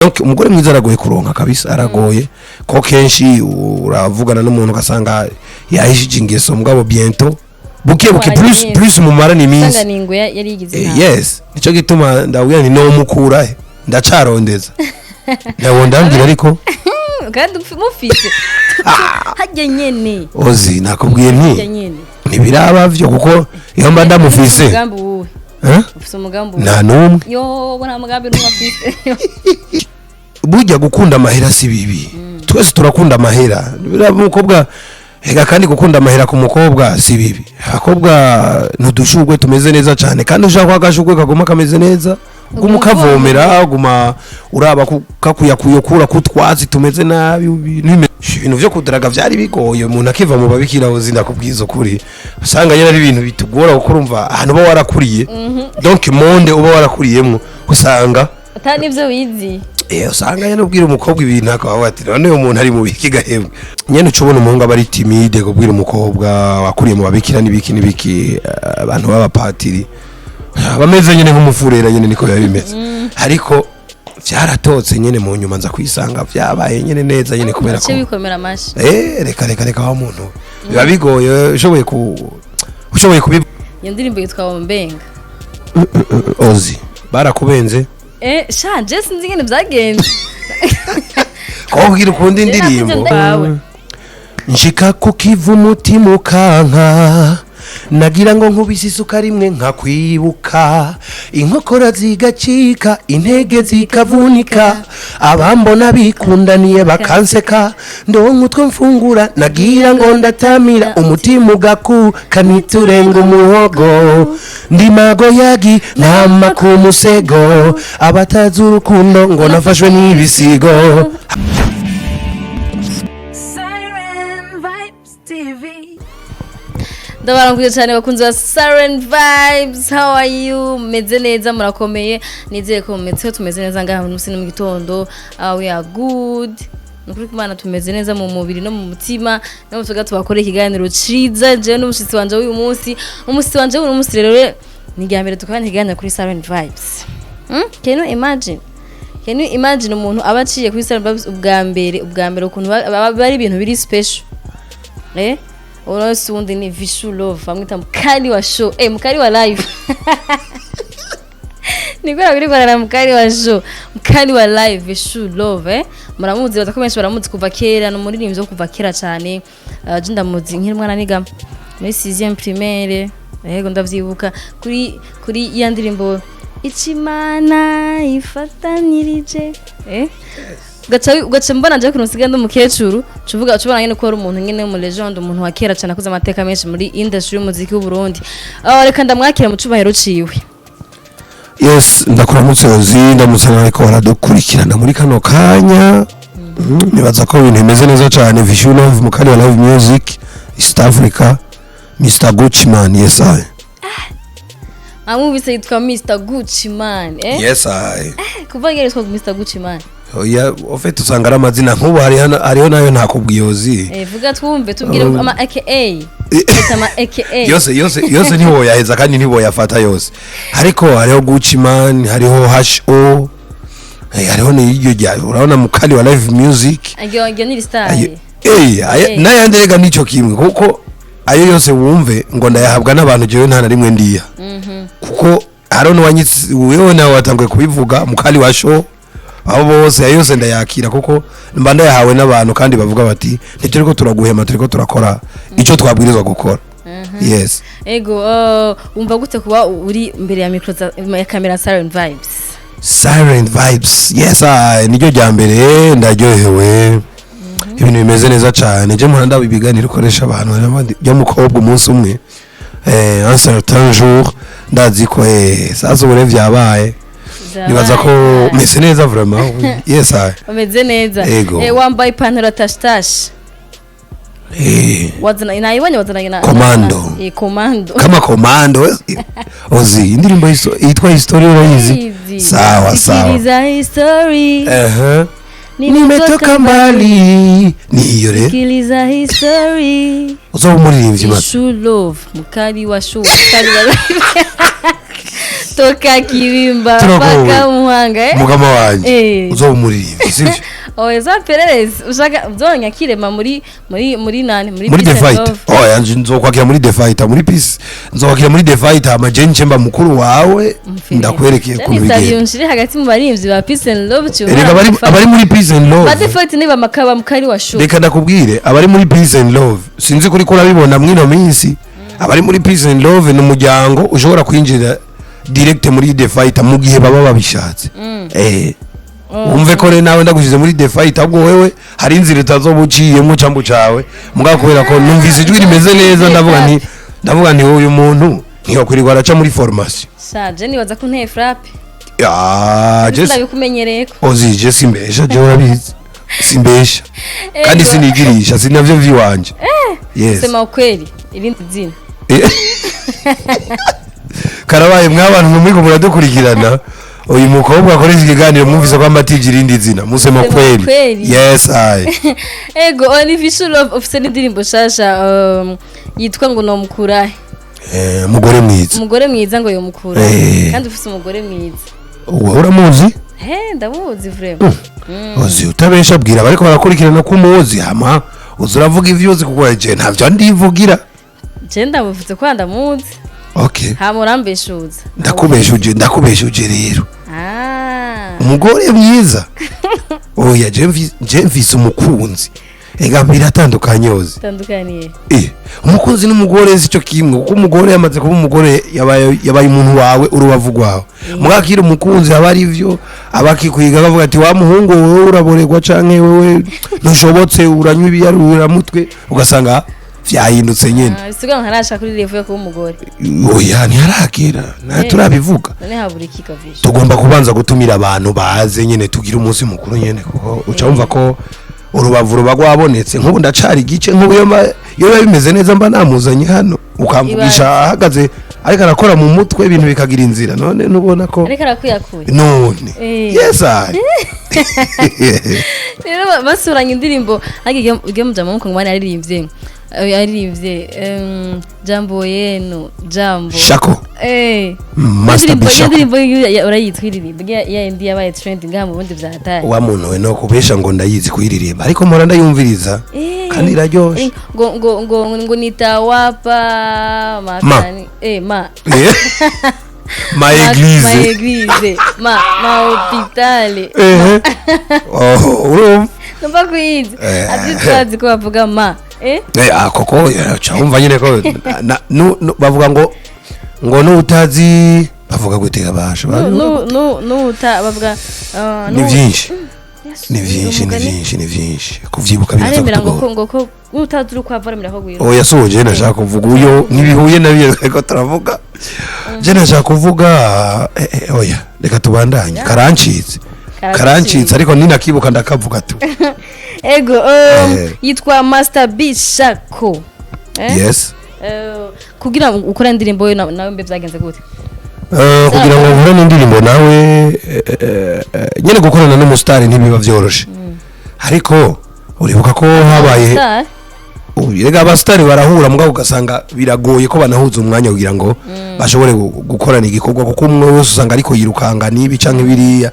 Donc umugore mwiza aragoye kuronka kabisa, aragoye ko kenshi uravugana n'umuntu ugasanga yahishije ingeso, mugabo bientôt buke buke plus Iminsi. plus mumarana iminsi. Usanga ni ingwe yari yigize intama. Yes, nico gituma ndabwira nti nomukura he, ndacarondeza nawo ndambwira ariko. Kandi mufise hajya nyene. Ozi nakubwiye Hajya nti nyene. Ntibiraba vyo kuko iyo mba ndamufise. Umugambi wuwe? Eh? Ufise umugambi wuwe? Nta n'umwe. Yo, nta mugambi n'umwe afise. Burya gukunda amahera si bibi, twese turakunda amahera. Buriya umukobwa ega, kandi gukunda amahera ku mukobwa si bibi. Abakobwa ntudushurwe tumeze neza cyane, kandi ushaka ko agashurwe kaguma kameze neza uguma ukavomera, uguma uraba kakuyakuye kura kutwatsi tumeze nabi. Ibintu vyo kudaraga vyari bigoye, umuntu akiva mu babikira. Uzi, ndakubwiza ukuri, usanga nyine ari ibintu bitugora kuko urumva ahantu uba warakuriye, donc monde uba warakuriyemwo, usanga Atari nivyo wizi. Usanga nyene ubwira umukobwa ibintu akaba ati: "None uyu muntu ari mu biki gahembwe?" Nyene uca ubona umuhungu aba ari timide kubwira umukobwa wakuriye mu babikira n'ibiki n'ibiki, abantu b'abapatiri bameze nyene nk'umufurera nyene, niko biba bimeze. Ariko vyaratotse nyene, mu nyuma nza kwisanga vyabaye nyene neza nyene kubera ko Ace bikomera amashi. Reka reka reka, wa muntu biba bigoye, ushoboye kubi. Iyo ndirimbo yitwa Wombenga. Ozi barakubenze. Sha, je sinzi ingene vyagenze. Kubwira ukunda indirimbo. Wawe. Nshika ku kivu umutima ukanka, nagira ngo nkubise isuka rimwe nkakwibuka, inkokora zigacika, intege zikavunika, abambona bikundaniye bakanseka, ndonka utwo mfungura, nagira ngo ndatamira, umutima ugakuka ntiturenga umuhogo, ndimago yagi ntama ku musego, abatazi urukundo ngo nafashwe n'ibisigo. Siren Vibes TV. Ndabaramukije cyane bakunzi ba Siren Vibes. How are you? Meze neza? Murakomeye? Nizere ko mumeze, tumeze neza ngaha munsi no mu gitondo. We are good. Nukuri kumana tumeze neza mu mubiri no mu mutima, no mu tuga tubakore ikiganiro ciza je n'umushitsi wanje w'uyu munsi. Umushitsi wanje w'uyu munsi rero ni irya mbere tukaba ikiganiro kuri Siren Vibes. Can you imagine? Can you imagine umuntu aba aciye kuri Siren Vibes ubwa mbere, ubwa mbere, ukuntu aba ari ibintu biri special? Uno wundi ni Vishu Love, bamwita mukali wa show, mukali wa live. Niko biri barara mukali wa show, mukali wa live, Vishu Love. Muramuzi, baza ko benshi baramuzi kuva kera, ni umuririmbyi wo kuva kera cyane. Je ndamuzi nkiri mwana, niga muri 6e primaire. Yego, ndavyibuka kuri ya ndirimbo Ichimana ifatanirije. Ugaca mbona nje kuntu usigaye ndi umukecuru, cuvuga ucubona nyene ko ari umuntu nyene mu legend, umuntu wa kera cyane, akoze amateka menshi muri industry y'umuziki w'u Burundi. Reka ndamwakira mu cubahiro ciwe. Yes, ndakuramutse Ozi, ndamutse ariko baradukurikirana muri kano kanya. Nibaza ko ibintu bimeze neza cyane. Vishu Love, mukali wa live music East Africa, Mr Gucci Man, yes I. Amwumvise, yitwa Mr Gucci Man. Yes I. Kuva ngere yitwa Mr Gucci Man? Oya, en fait usanga ari amazina nk'ubu hari hano, hariho nayo ntakubwiye Ozi. Vuga twumve, tubwire ama AKA. Ita ama AKA. Yose yose yose ntiwoyaheza kandi ntiwoyafata yose, ariko hariho Gucci Man, hariho HO, hariho n'iryo rya urabona mukali wa live music. Ayo ni star. N'ayandi rega nico kimwe, kuko ayo yose wumve ngo ndayahabwa n'abantu, jewe nta na rimwe ndiya, kuko hariho n'uwanyitse, wewe nawe watanguye kubivuga, mukali wa show. Abo bose ayo yose ndayakira kuko mba ndayahawe n'abantu, kandi bavuga bati: "Ntituriko turaguhema, turiko turakora ico twabwirizwa gukora." Yes. Ego, wumva gute kuba uri imbere ya micro ya camera Siren Vibes? Siren Vibes, yes, niryo rya mbere, ndaryohewe, ibintu bimeze neza cyane. Je muhanda ibiganiro ukoresha abantu byo mukobwa umunsi umwe, un certain jour, ndazi ko sasa ubu rero vyabaye, nibaza ko meze neza vraiment, yes I. Umeze neza. Ego. Wambaye ipantaro ya tache tache. Wazana nayibonye, wazana na Commando. Commando. Kama komando. Ozi, indirimbo yitwa History urayizi? Easy. Sawa sawa. Sikiliza history. Nimetoka mbali, niyo rero. Sikiliza history. Uzoba umuririmbyi maze. Vishu Love, mukali wa show, mukali wa live. Toka Kibimba Turagowe. mpaka Muhanga, eh? Mugama wanje, uzoba umuririmbyi, sivyo? Oya, uzaperereze ushaka uzonyakirema muri nani, muri Muri The Peace and Fight. Love. Oya, nzokwakira muri The Fight, muri Peace, nzokwakira muri The Fight, hama je nce mba mukuru wawe, ndakwerekeye ukuntu Nisabye bigenda. unshire hagati mu barimvyi ba Peace and Love cyuma. Erega abari muri Peace and ba Love, The Fight ni bamakaba mukari wa show. Reka ndakubwire, abari muri Peace and Love, sinzi kuri ko urabibona mwino minsi, abari muri Peace and Love ni umuryango ushobora kwinjira direct muri The Fight mu gihe baba babishatse. Wumve ko rero nawe ndagushyize muri The Fight, ahubwo wewe hari inzira utazoba uciyemo cyangwa cawe mugabo, kubera ko numvise ijwi rimeze neza, ndavuga nti uyu muntu ntiyakwirirwa araca muri formation. Shaje, nibaza ko nteye frappe. Ya, Jesse. Ndabikumenyereye ko. Ozi, je simbesha, je urabizi simbesha kandi sinigirisha, sinavyo vyiwanje, yes. Sema ukweli, irindi zina. Karabaye mwabantu muriko muradukurikirana, uyu mukobwa akoresha ikiganiro, mwumvise ko ambatije irindi zina, musema Musema kweli. kweli. Yes, I Ego, Olivier Love, ufise n'indirimbo shasha yitwa ngo nomukurahe. Mugore mwiza. Umugore mwiza ngo yomukurahe. Kandi ufise umugore mwiza. Wowe uramuzi? He, ndamuzi vraiment. Uzi utabesha, bwira bariko barakurikirana ko umuzi, hama uzi uravuga ivyo uzi, kuko je ntavyo ndivugira. Je ndamuvuze ko ndamuzi. Okay. Hama urambeshuza. Ndakubeshuje, ndakubeshuje rero. Ah. Umugore mwiza, oya, je mvise umukunzi, ega biratandukanye ozi. Tandukaniye. Umukunzi n'umugore si cyo kimwe, kuko umugore yamaze kuba umugore, yabaye umuntu wawe, urubavu rwawe. Mwakira umukunzi aba ari byo aba akikwiga, bavuga ati: "Wa muhungu wowe uraborerwa canke wewe ntushobotse, uranywa ibiyaruramutwe", ugasanga vyahindutse nyene. Ah, bisigaye ntarashaka kuri level yo kuba umugore. Oya, ntiharagera nta turabivuga. None habura iki kavisha? Tugomba kubanza gutumira abantu baze nyene, tugire umunsi mukuru nyene, kuko uca wumva ko urubavu ruba rwabonetse. Nk'ubu ndacari igice, nk'ubu iyo biba bimeze neza mba namuzanye hano, ukamvugisha ahagaze ariko arakora mu mutwe, ibintu bikagira inzira. None ntubona ko Ariko arakuyakuye. None yes, I Rero basuranye indirimbo ariko igihe mujama mukongomani yaririmbye jambo yenu jambo. Shako. Master Indirimbo, iyo Bishako. ndirimbo urayitwa iririmbo ya indi yabaye trend ngaha mu Burundi vya hatari. Wa muntu we, no kubesha ngo ndayizi kuyiririmba, ariko mpora ndayumviriza kandi iraryoshe. Ngo nitawapa makani ma Ma ma église. Église, ma hôpital. Ehe, oh, urumva. Numva kuyizi. Ati twazi ko bavuga ma Koko ca wumva nyine ko bavuga ngo n'utazi bavuga gutega basha. Nu nu nu bavuga Ni vyinshi. Yesu, Ni vyinshi, ni umugani. vyinshi, ni vyinshi, kuvyibuka biraza Aremera ngo kutugora. ko ngo ko utazi uri kwava aremera ko gwira. Oya, soje nashaka kuvuga uyo ntibihuye nabyo ariko turavuga. Je nashaka kuvuga oya, reka tubandanye, karancitse, karancitse, ariko ninakibuka ndakavuga tu. Ego, yitwa Master B Shako. Yes. Kugira ngo ukore indirimbo yo nawe mbe byagenze gute? Kugira ngo uhure n'indirimbo nawe, nyine gukorana n'umusitari ntibiba vyoroshe, ariko uribuka ko habaye Star? Erega abasitari barahura, mugabo ugasanga biragoye ko banahuza umwanya kugira ngo bashobore gukorana igikorwa, kuko umwe wese usanga ariko yirukanga n'ibi canke biriya.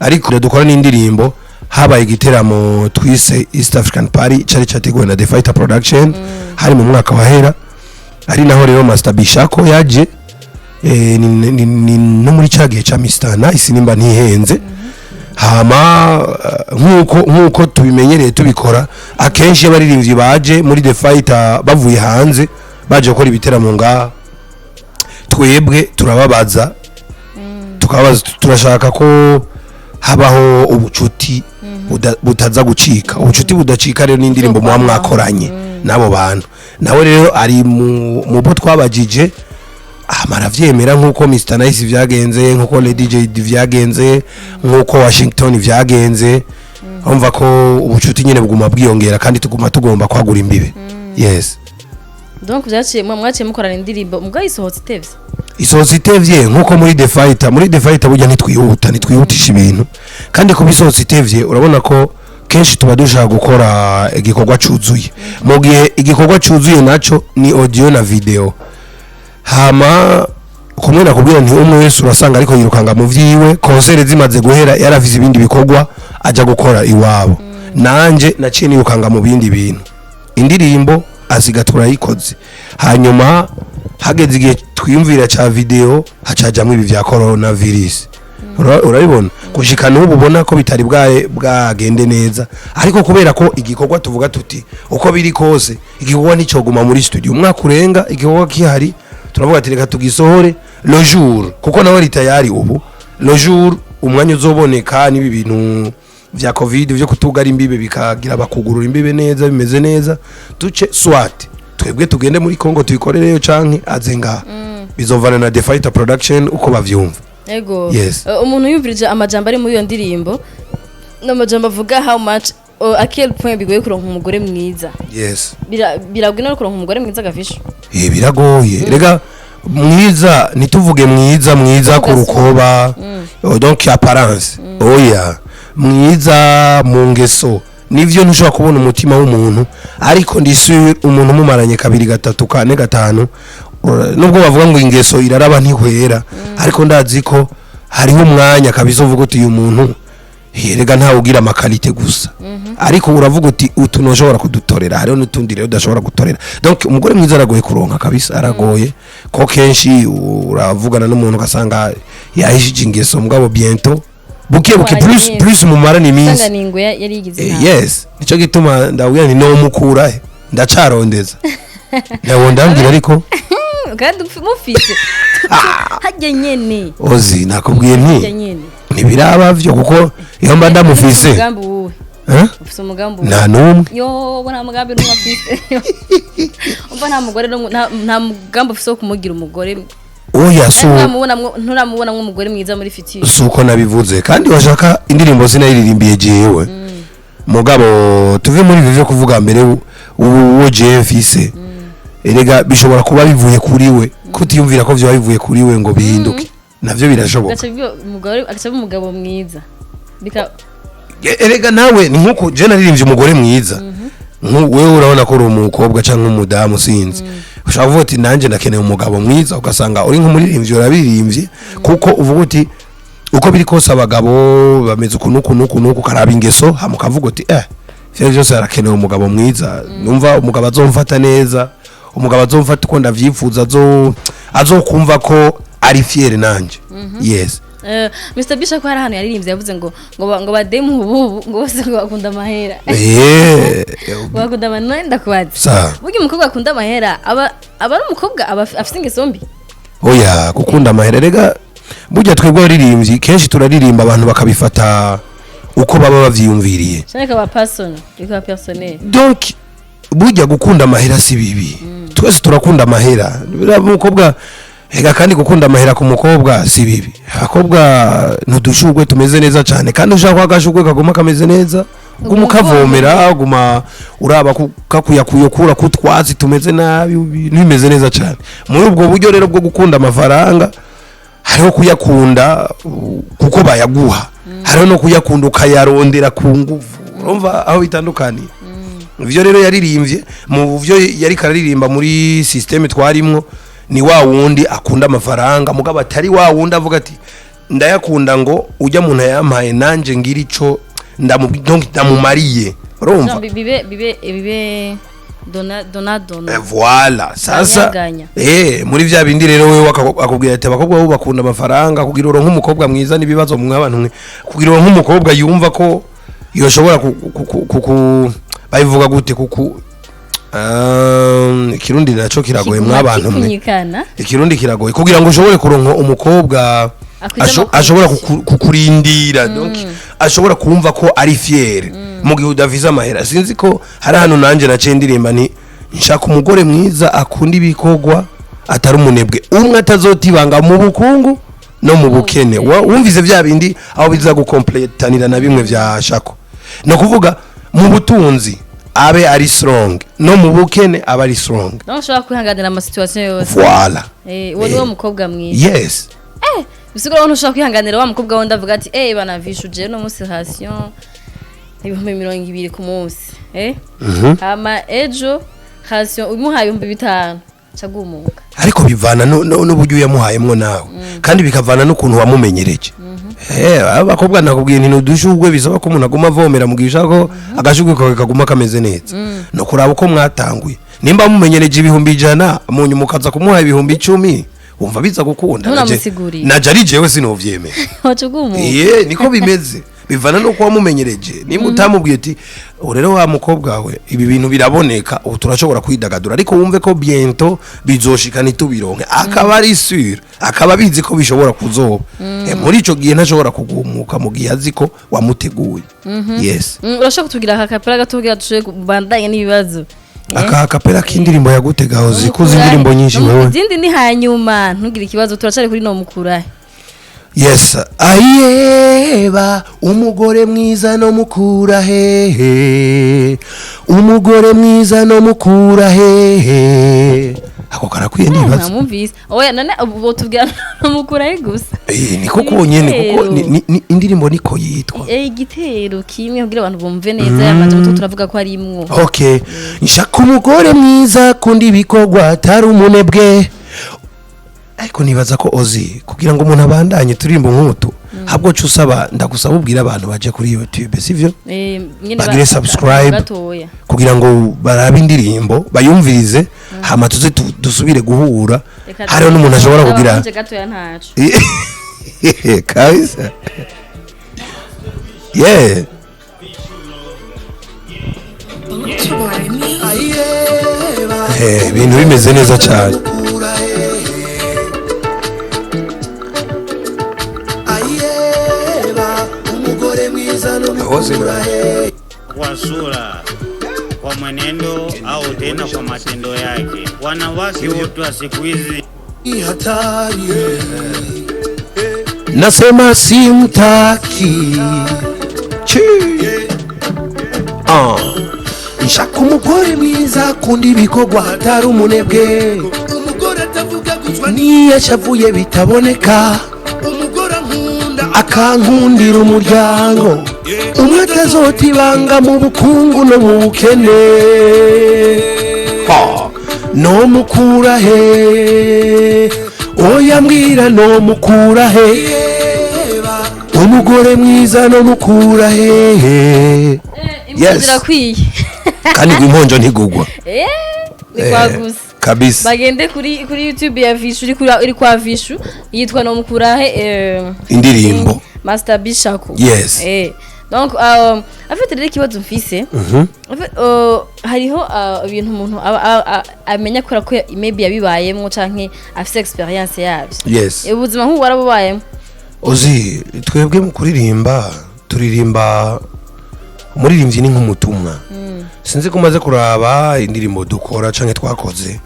Ariko dukora n'indirimbo, habaye igiteramo twise East African Party, cari categuwe na The Fighter Production, hari mu mwaka wahera, ari naho rero Master Bishako yaje, ni no muri ca gihe ca Mr Nice nimba ntihenze. Hama nkuko tubimenyereye tubikora akenshi, iyo abaririmbyi baje muri The Fighter bavuye hanze baje gukora ibiteramo ngaha, twebwe turababaza, tukababaza, turashaka ko habaho ubucuti butaza gucika. Ubucuti budacika rero n'indirimbo muba mwakoranye n'abo bantu. Nawe rero ari mu bo twabajije, hama aravyemera, nk'uko Mr Nice vyagenze, nk'uko Lady J vyagenze, nk'uko Washington vyagenze. Urumva ko ubucuti nyene buguma bwiyongera, kandi tuguma tugomba kwagura imbibe, yes. Donc byaciye mwaciye mukorana indirimbo mugabo isohotse itevye. Isohotse itevye, nk'uko muri The Fighter burya ntitwihuta, ntitwihutisha ibintu, kandi kuba isohotse itevye, urabona ko kenshi tuba dushaka gukora igikorwa cuzuye, mu gihe igikorwa cuzuye naco ni audio na video. Hama Kumwe nakubwira nti umwe wese urasanga ariko yirukanga mu vyiwe. Concert zimaze guhera, yarafise ibindi bikorwa aja gukora iwabo. Nanje naciye nirukanga mu bindi bintu, indirimbo asiga turayikoze. Hanyuma hageze igihe twiyumvira ca video, hacajamwo ibi vya coronavirus. Urabibona gushika n'ubu ubona ko bitari bwagende neza, ariko kubera ko igikorwa tuvuga tuti uko biri kose igikorwa nticoguma muri studio umwaka urenga igikorwa kihari, turavuga ati reka tugisohore le jour, kuko nawe ari tayari ubu. Le jour umwanya uzoboneka n'ibi bintu vya Covid vyo kutugara imbibe bikagira bakugurura imbibe neza, bimeze neza, duce soit twebwe tugende muri Congo tuyikorereyo, canke aze ngaha. Bizovana na The Fighter Production uko bavyumva. Ego. Yes. Umuntu yumvirije amajambo ari muri iyo ndirimbo, n'amajambo avuga how much, à quel point bigoye kuronka umugore mwiza. Yes. Biragoye no kuronka umugore mwiza, Gafisho. Biragoye. Rega mwiza, ntituvuge mwiza mwiza ku rukoba. Oh, donc apparence, oya, mwiza mu ngeso. Nivyo, ntushobora kubona umutima w'umuntu, ariko ndi sûr umuntu umumaranye kabiri, gatatu, kane, gatanu, nubwo bavuga ngo ingeso iraraba ntihwera, ariko ndazi ko hariho umwanya kabisa uvuga uti uyu muntu, erega ntawe ugira ama qualité gusa, ariko uravuga uti utu ntushobora kudutorera, hariho n'utundi rero udashobora gutorera. Donc umugore mwiza aragoye kuronka kabisa, aragoye ko kenshi uravugana n'umuntu ugasanga yahishije ingeso, mugabo bientôt buke buke Mumaranye plus iminsi. plus mumarana iminsi. Usanga ni ingwe yari yigize intama. Yes, nico gituma ndabwira nti nomukura he, ndacarondeza nawo ndambwira ariko. Kandi mufise hajya nyene. Ozi nakubwiye Hajya nti nyene. ntibiraba vyo, kuko iyo mba ndamufise. Umugambi wuwe? Eh? Ufise umugambi wuwe? Nta n'umwe. Yo, bo nta mugambi n'umwe afise. Umva, nta mugore n'umwe, nta mugambi ufise wo kumugira umugore. Oya, so Nturamubona nk'umugore mwiza muri future? Si uko nabivuze. Kandi washaka indirimbo sinayiririmbiye jewe, mugabo tuve muri ivyo vyo kuvuga mbere uwo jewe mfise. Erega bishobora kuba bivuye kuri we, kutiyumvira ko vyoba bivuye kuri we ngo bihinduke, navyo birashoboka. Agaca biba umugore, agaca aba umugabo mwiza bika. Erega nawe ni nkuko je naririmbye umugore mwiza. Wewe urabona ko uri umukobwa cyangwa umudamu, sinzi, ushobora kuvuga uti nanjye ndakeneye umugabo mwiza, ugasanga uri nk'umuririmbyi urabirimbye kuko uvuga uti uko biri kose abagabo bameze uku n'uku n'uku n'uku, ukaraba ingeso, hama ukavuga uti ivyo byose harakenewe umugabo mwiza. Numva umugabo azomfata neza, umugabo azomfata uko ndavyifuza, azokumva ko ari fier nanje. Yes. Mr Bishop, ko hari ahantu yaririmbye yavuze ngo bademu ubu ngo bose ngo bakunda amahera. Ngo bakunda amahera. None ndakubaza, Sa. burya umukobwa akunda amahera aba ari umukobwa aba afise ingeso mbi? Oya, gukunda amahera, rega burya twebwe abaririmbyi kenshi turaririmba abantu bakabifata uko baba bavyiyumviriye. Canke ikaba personal, bikaba personnel. Donc burya gukunda amahera si bibi, twese turakunda amahera. Buriya umukobwa, ega kandi gukunda amahera ku mukobwa si bibi. Abakobwa ntudushurwe tumeze neza cyane, kandi ushaka ko agashurwe kaguma kameze neza, uguma ukavomera, uguma uraba kakuyakuye kura kutwatsi tumeze nabi, ibintu bimeze neza cyane. Muri ubwo buryo rero bwo gukunda amafaranga, hariho kuyakunda kuko bayaguha, hariho no kuyakunda ukayarondera ku nguvu. Urumva aho bitandukaniye? Ivyo rero yaririmbye, mu byo yari kararirimba muri système twarimwo, ni wa wundi akunda amafaranga, mugabo atari wa wundi avuga ati ndayakunda ngo ujya muntu yampaye nanje ngira ico donc ndamumariye, urumva? Bibe dona dona dona. Voilà, sasa. Ganya. Muri vya bindi rero wewe akubwira ati abakobwa bo bakunda amafaranga. Kugira uronke umukobwa mwiza n'ibibazo mwe abantu mwe, kugira uronke umukobwa yumva ko yoshobora babivuga gute, kuku ikirundi naco kiragoye mwabantu mwe. Kikunyikana. Ikirundi kiragoye. Kugira ngo ushobore kuronka umukobwa Akwiza amakuru. ashobora kukurindira, donc ashobora kumva ko ari fier mu gihe udafise amahera. Sinzi ko hari ahantu nanje naciye ndirimba nti nshaka umugore mwiza akunda ibikorwa, atari umunebwe, umwe atazotibanga mu bukungu no mu bukene. Wumvise vya bindi aho biza gukompletanira na bimwe vya shako, no kuvuga mu butunzi abe ari strong, no mu bukene abe ari strong. Donc ushobora kwihanganira ama situation yose. Voilà. Uwo ni wo mukobwa mwiza. Yes. Bisigura ko ntushobora kwihanganira wa mukobwa wundi avuga ati bana vishuje no munsi ration 20,000 ku munsi, hama ejo ration umuhaye 5000 cagumuka. Ariko bivana n'uburyo yamuhayemwo nawe, kandi bikavana n'ukuntu wamumenyereje. Abakobwa nakubwiye nti nudushugwe bisaba ko umuntu aguma avomera mu gihe ushaka ko agashugwe kawe kaguma kameze neza. No kuraba uko mwatanguye, nimba mumenyereje 100,000, mu nyuma ukaza kumuha 10,000, wumva biza gukunda? Ntunamusiguriye. Naje ari jewe sinovyemera. Waca ugumuka. Iye, niko bimeze, bivana nuko wamumenyereje. Nimba utamubwiye uti: "Ubu rero wa mukobwa we, ibi bintu biraboneka, ubu turashobora kwidagadura, ariko wumve ko bientôt bizoshika ntitubironke," akaba ari sûr, akaba abizi ko bishobora kuzoba. Muri ico gihe ntashobora kugumuka mu gihe azi ko wamuteguye, yes. Urashobora kutubwira aka kapera gato kugira dushobore kubandanya n'ibibazo? Aka kapera k'indirimbo yagutega uzi ko uzi indirimbo nyinshi wewe. Izindi ni hanyuma, ntugire ikibazo, turacari kuri no mukurahe. Yes, ayeba, umugore mwiza no mukura hehe? Umugore mwiza no mukura hehe? Ako karakwiye nibaza. Ntamwumvise. Oya, none ubu tubwira no mukurahe gusa. Niko konyene kuko ni indirimbo niko yitwa. Igitero kimwe kugira abantu bumve neza aya majambo turavuga ko ari imwo. Okay, nshaka umugore mwiza kundi ibikorwa, atari umunebwe. Ariko nibaza ko ozi kugira ngo umuntu abandanye turirimbo nk'utu, habwo cyo usaba, ndagusaba ubwira abantu baje kuri YouTube, sivyo? Nyene Bagire subscribe. Gatoya. Kugira ngo barabe indirimbo, bayumvirize, hama tuze dusubire guhura. Reka. Hariho n'umuntu ashobora kugira Abanje gatoya, ntaco. Kabisa, yeah. Ibintu bimeze neza cyane. Kwa sura, kwa mwenendo au tena kwa matendo yake. Wanawake wote wa siku hizi Nasema simtaki. Chi. Ah. Nshaka umugore mwiza akunda ibikorwa, atari umunebwe. Umugore atavuga guzwa. Niyo ashavuye bitaboneka. Umugore ankunda. Akankundira umuryango, umwe atazota ibanga mu bukungu no mu bukene. Ha! No mukura he? Oya, mbwira, no mukura he? Umugore mwiza no mukura he? Impunzi zirakwiye. Kandi ngo imponjo ntigugwa. Ni kwa gusa. Kabisa. Bagende kuri YouTube ya Vishu, iri kwa Vishu, yitwa no mukurahe. Indirimbo. Master Bishako. Yes. Donc afite rero ikibazo mfise. En fait, hariho ibintu umuntu amenya kubera ko maybe yabibayemwo canke afise experience yavyo. Ubuzima nk'ubu warabubayemo? Uzi twebwe mu kuririmba turirimba, umuririmbyi ni nk'umutumwa. Sinzi ko umaze kuraba indirimbo dukora canke twakoze,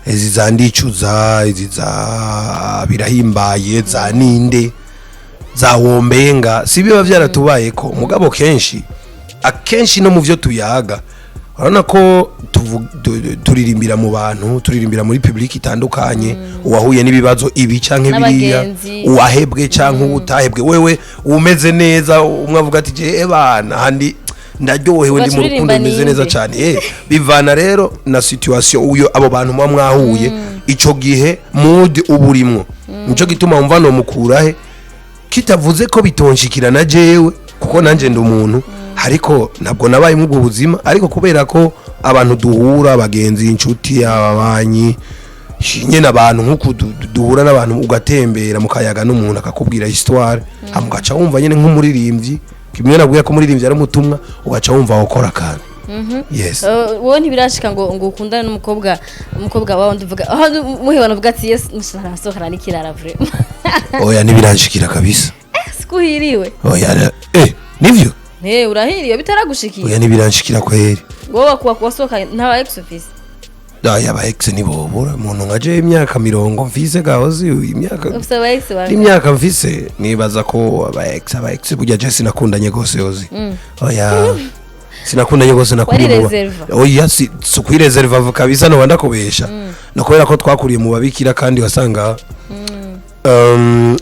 izi za ndicuza, izi za birahimbaye, za ninde, za wombenga, si biba byaratubayeko? Mugabo kenshi akenshi no mu byo tuyaga, urabona ko turirimbira mu bantu, turirimbira muri public itandukanye, uwahuye n'ibibazo ibi canke biriya, N'abagenzi. uwahebwe canke uwutahebwe, wewe umeze neza, umwe avuga ati: "Je bana handi ndaryohewe, ndi mu Ugaca rukundo uririmba bimeze neza ninde?" cyane." Bivana rero na situation uyo abo bantu muba mwahuye ico gihe, mood uba urimwo. Nico gituma wumva no mukurahe kitavuze ko bitonshikira na jewe, kuko nanje ndi umuntu, ariko ntabwo nabaye mu buzima. Ariko kubera ko abantu duhura, abagenzi, inshuti, ababanyi nyene, abantu nk'uku duhura n'abantu, ugatembera mu kayaga n'umuntu akakubwira histoire, hama ugaca wumva nyene nk'umuririmbyi, kimwe nabwiye ko umuririmbyi ari umutumwa, ugaca wumva wakora akantu, yes. Wowe ntibirashika ngo ukundane n'umukobwa, umukobwa wawe ndivuga aho muhebana, uvuga ati: "Yes, nsohokana n'ikirara vraiment"? Oya, ntibiranshikira kabisa. Sikuhiriwe. Oya, nivyo. Urahiriwe bitaragushikiye. Oya, ntibiranshikira kweri. Wowe wakuba wasohokanye nta ex ufise? Aya, aba ex ntibobura umuntu nka jewe, imyaka 40 mfise gahozi, imyaka Ufise aba ex bangahe? Imyaka mfise, nibaza ko aba ex burya je sinakundanye gose yozi. Oya, sinakundanye gose, nakuriye mu Warireserva? Oya, si ukwireserva kabisa, noba ndakubesha. No kubera ko twakuriye mu babikira, kandi wasanga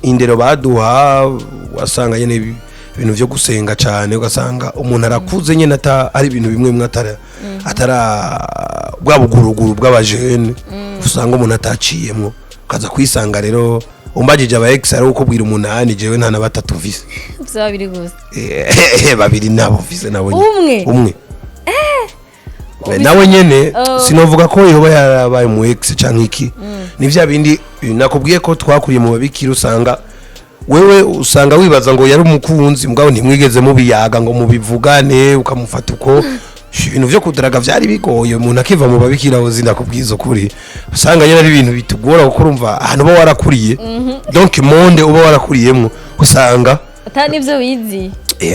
indero baduha, wasanga nyene ibintu vyo gusenga cane, ugasanga umuntu arakuze nyene ata ari ibintu bimwe bimwe atara bwa buguruguru bw'abajene. Usanga umuntu ataciyemwo, ukaza kwisanga rero umbajije aba ex, ari ukubwira umunani, jewe nta na batatu mfise. Ufise babiri gusa? Babiri nabo mfise nabo nyene. Umwe? Umwe nawe nyene. Oh. Sinovuga ko yoba yarabaye mu ex canke iki, ni vya bindi nakubwiye ko twakuriye mu babikira. Usanga wewe usanga wibaza ngo yari umukunzi, mugabo ntimwigeze mubiyaga ngo mubivugane, ukamufata uko. Ibintu vyo kudaraga vyari bigoye, umuntu akiva mu babikira aho zinakubwiza ukuri, usanga nyene ari ibintu bitugora, kuko urumva ahantu uba warakuriye, donc monde uba warakuriyemwo, usanga atari nivyo wizi.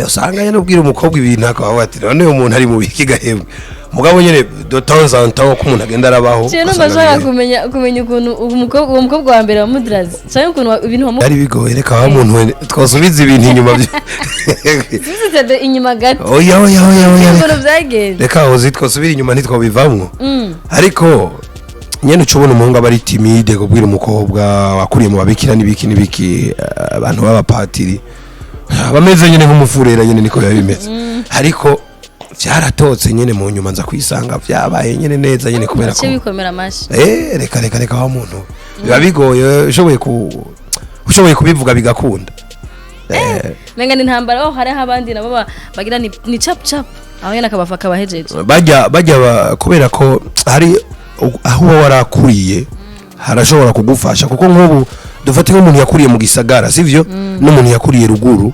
Usanga nyene ubwira umukobwa ibintu akaba ati: "None uyu muntu ari mu biki gahembwe?" Mugabo nyene de temps en temps ko umuntu agenda arabaho, Ciye numva ugasanga nshaka kumenya ukuntu uwo mukobwa wa mbere wamudiraze, canke ukuntu ibintu wamu byari bigoye. Reka wa muntu we, twosubiza ibintu inyuma Subiza inyuma gato. Oya, oya, oya, oya. Ukuntu Reka. vyagenze. Reka uzi, twosubira inyuma ntitwobivamwo, ariko nyene uca ubona umuhungu aba ari timide kubwira umukobwa wakuriye mu babikira n'ibiki n'ibiki, abantu b'abapatiri bameze nyene nk'umufurera nyene, niko biba bimeze. Ariko vyaratotse nyene, mu nyuma nza kwisanga vyabaye nyene neza nyene kubera ko Ciye bikomera amashi. Reka, reka, reka wa muntu, biba bigoye. Ushoboye kubivuga bigakunda. Menga ni intambara aho hariho abandi nabo bagira ni cap cap, aho nyene akabafa akabahejeje. Bajya kubera ko hari aho uba warakuriye harashobora kugufasha, kuko nk'ubu dufate nk'umuntu yakuriye mu gisagara, sivyo, n'umuntu yakuriye ruguru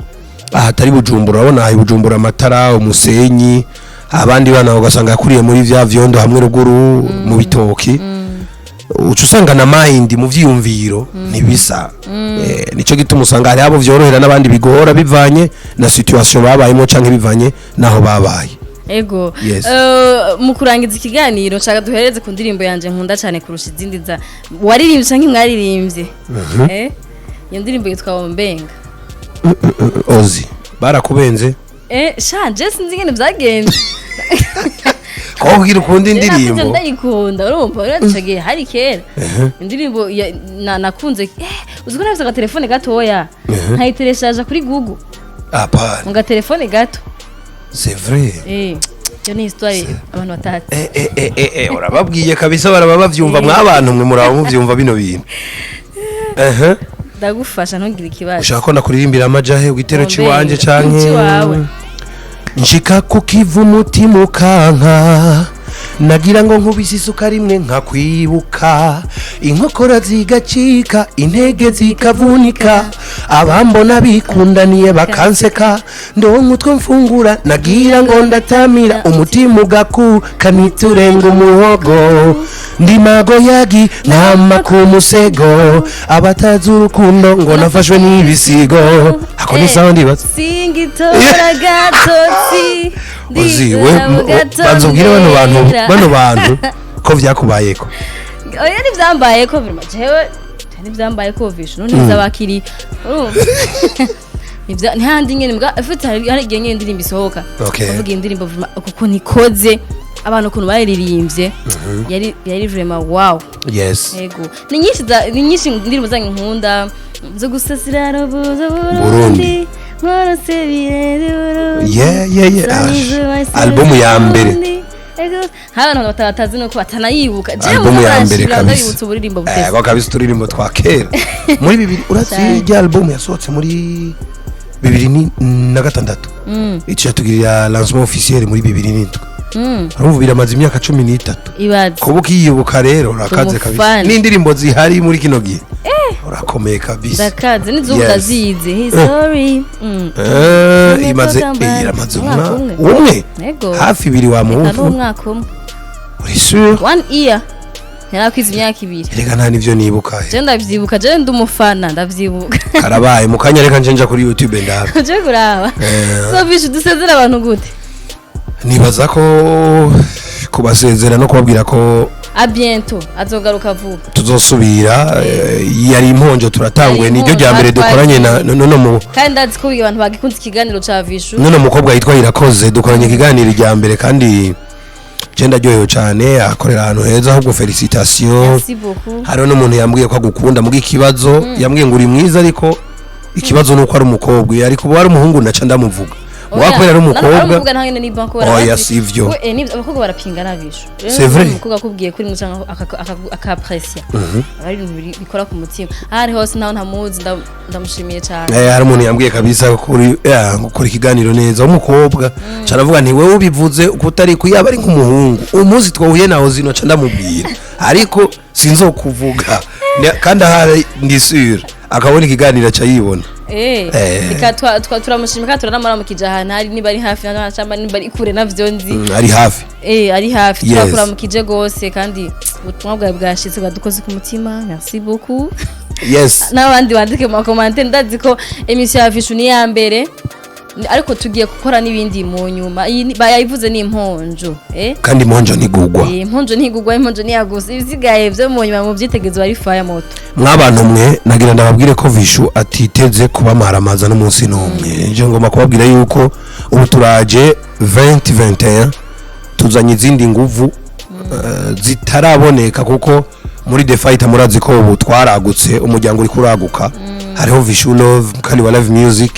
aha atari Bujumbura. Urabona aha i Bujumbura amatara, umusenyi, abandi bana ugasanga yakuriye muri vya vyondo hamwe ruguru mu bitoki, uca usanga na mind mu vyiyumviro ntibisa. Nico gituma usanga hari abo vyorohera n'abandi bigora, bivanye na situation babayemo canke bivanye naho babaye. Ego. Yes. Mu kurangiza ikiganiro, nshaka duhereze ku ndirimbo yanje nkunda cyane kurusha izindi za waririmbye canke mwaririmbye. Iyo ndirimbo yitwa Wombenga. Ozi barakubenze. Shanje sinzi ingene vyagenze. Kubwira ukunda Nakuze indirimbo. Ndayikunda, urumva uraca gihe hari kera indirimbo nakunze, uzi ko nafise agatelefone gatoya nkayitereshaja kuri Google Apana. mu gatelefone gato. C'est vrai. Iyo ni histoire abantu batazi. Urababwiye kabisa, baraba bavyumva. Mwabantu mwe muraba muvyumva bino bintu. Ehe. Ndagufasha, ntugire ikibazo. Ushaka ko nakuririmbira amajahe igitero ciwanje canke Ciwawe. Nshika ku kivu umutima ukanka, nagira ngo nkubise isuka rimwe nkakwibuka, inkokora zigacika, intege zikavunika, abambona bikundaniye bakanseka, ndonka utwo mfungura, nagira ngo ndatamira, umutima ugakuka niturenga umuhogo, ndi magoyagi nama ku musego, abatazi urukundo ngo nafashwe n'ibisigo. Ako ni sawa ndibaza. Singitora gatotsi. Uzi we, banza ubwire bano bantu ko vyakubayeko. Oya, ntivyambaye ko vraiment, jewe ntivyambaye ko vishu none nizabakiri, urumva ntihandi nyene mbwa ifite hari igihe nyene indirimbo isohoka uvuga iyi ndirimbo vraiment kuko nikoze abantu ukuntu bayiririmbye, yari vraiment wow. Yego, ni nyinshi indirimbo zanyu nkunda zo gusasira rubuzo. Burundi. Burundi mwarose birere Burundi. Yeah. Album ya mbere. Ego, hari abantu batazi nuko batanayibuka. Jewe Album ya mbere kabisa. Ndabibutsa uburirimbo butese. Ko kabisa uturirimbo twa kera muri bibiri, urazi irya album yasohotse muri 2006, ico yatugirira lancement officiel muri 2007. Urumva biramaze imyaka 13. Ibaze. Kuba ukiyibuka rero urakaze kabisa. Umufana. N'indirimbo zihari muri kino gihe urakomeye kabisa. Ndakaze n'izubu. Yes. Ndazizi history. Imaze iramaze Umwaka umwe umwe. umwe Ego. hafi ibiri wa Eka muhungu. n'umwaka umwe. Uri sûr? One year, ntirakwiza imyaka 2. Reka nta nivyo nibuka. Je ndavyibuka, je ndi umufana, ndavyibuka. Karabaye mu kanya, reka nje nja kuri YouTube ndabe. Uje kuraba. So Vishu, dusezera abantu gute? Nibaza ko kubasezera no kubabwira ko À bientôt, azogaruka vuba. Tuzosubira. Yari imponjo, turatanguye, Yari niryo rya mbere imponjo, dukoranye na twagiye. nuno mu Kandi ndazi ko abantu bagikunze ikiganiro ca Vishu. Nuno mukobwa yitwa Irakoze, dukoranye ikiganiro rya mbere kandi je ndaryohewe cyane, akorera ahantu heza, ahubwo félicitations. Merci beaucoup. Hariho n'umuntu yambwiye ko agukunda, muga ikibazo yambwiye ngo uri mwiza, ariko ikibazo nuko ari umukobwa, ariko ubu ari umuhungu naca ndamuvuga. Wakwera ari umukobwa. Umukobwa nawe nyene ni bon kubera Oya, sivyo. Nivyo, abakobwa barapinga nabisho. C'est vrai. Umukobwa akubwiye kuri mwe cyangwa akaprecia, aba ari ibintu bikora ku mutima. Aho ari hose, naho ntamuzi, ndamushimiye cyane. Hari umuntu yambwiye kabisa kuri gukora ikiganiro neza w'umukobwa, caravuga nti wewe ubivuze uko utari ku yaba ari nk'umuhungu, umunsi twahuye nawe zino ca ndamubwira, ariko sinzokuvuga. Kandi ahari ndi sûr akabona ikiganiro aca yibona. Reka turamushimira kandi turanamuramukije ahantu ari, niba ari hafi na cyangwa niba ari kure navyo nzi. Ari hafi. Ari hafi. Yes. Turakuramukije gose kandi ubutumwa bwawe bwashitse, bwadukoze ku mutima. Merci beaucoup. N'abandi bandike mu ma commentaires. Ndazi ko émission ya Vishu ni iya mbere, ariko tugiye gukora n'ibindi mu nyuma. Iyi bayayivuze ni imponjo. Kandi imponjo ntigugwa. Imponjo ntigugwa, imponjo ntiyagusa. Ibisigaye byo mu nyuma mu byitegezo bari faya moto. Mw'abantu mwe, nagira ndababwire ko Vishu atiteze kubamaramaza n'umunsi n'umwe. Nje ngomba kubabwira yuko ubu turaje 2021, tuzanye izindi nguvu zitaraboneka, kuko muri The Fight murazi ko ubu twaragutse, umuryango uri kuraguka. Hariho Vishu Love, mukali wa live music,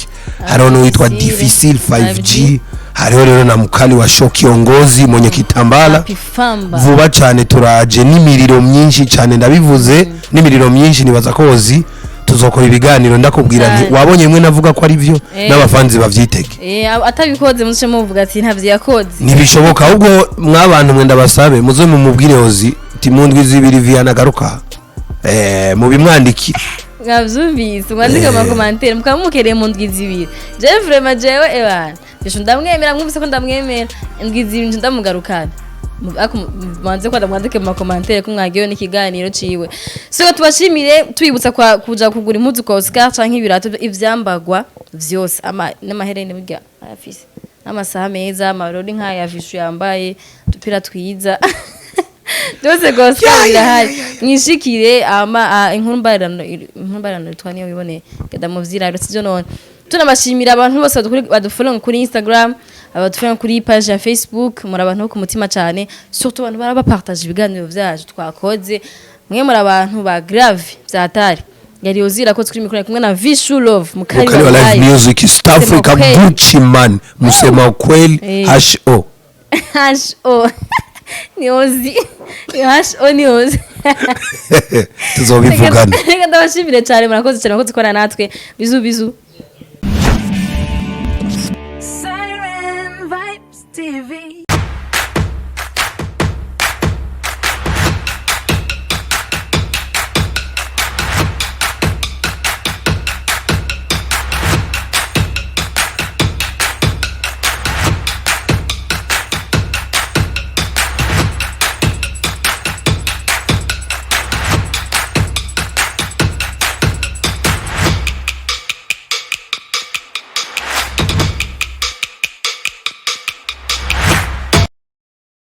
hariho n'uwitwa Difficile. Difficile 5G, hariho rero na mukali wa show kiongozi mwenye kitambala. Pifamba. Vuba cyane turaje n'imiriro myinshi cyane, ndabivuze, n'imiriro myinshi. Nibaza kozi tuzokora ibiganiro, ndakubwira nti Cyane. wabonye mwe navuga ko ari byo, n'abafanzi bavyitege. Atabikoze muce muvuga ati ntavyo yakoze. Ntibishoboka. Ahubwo mwabantu mwe, ndabasabe muze mumubwire hozi ti mu ndwi 2 Viana agaruka, mubimwandikire. Mwavyumvise, mwandike mu ma commentaires mukaba mukereye mu ndwi 2. Jewe vraiment, jewe ebana Vishu ndamwemera, mwumvise ko ndamwemera. Indwi 2 nje ndamugarukana. Ariko manze ko ndamwandike mu ma commentaires ko mwagiyeyo n'ikiganiro ciwe. So tubashimire, tubibutsa kwa kuja kugura impuzu kwa Oscar canke ibirato, ivyambagwa vyose, ama n'amaherene burya arafise, n'amasaha meza, amarori nk'aya Vishu yambaye, udupira twiza, byose rwose birahari, mwishikire. Ama inkuru mbarirano yitwa niyo wiboneye, genda muvyirabire, sivyo? None tunabashimira abantu bose badufollow kuri Instagram, abadufollow kuri page ya Facebook. Muri abantu bo ku mutima cyane, surtout abantu bara bapartage ibiganiro vyacu twakoze. Mwe muri abantu ba grave vyatari. Yari Ozira ko kuri micro kumwe na Vishu Love, mukali mukali wa live live music East Africa. Msema ukweli. Gucci man, musema ukweli. H O. H O ni Ozi, H O ni Ozi. Tuzobivugana. Reka ndabashimire cyane, murakoze cyane, murakoze kubana natwe. Bisous bisous. Siren Vibes TV.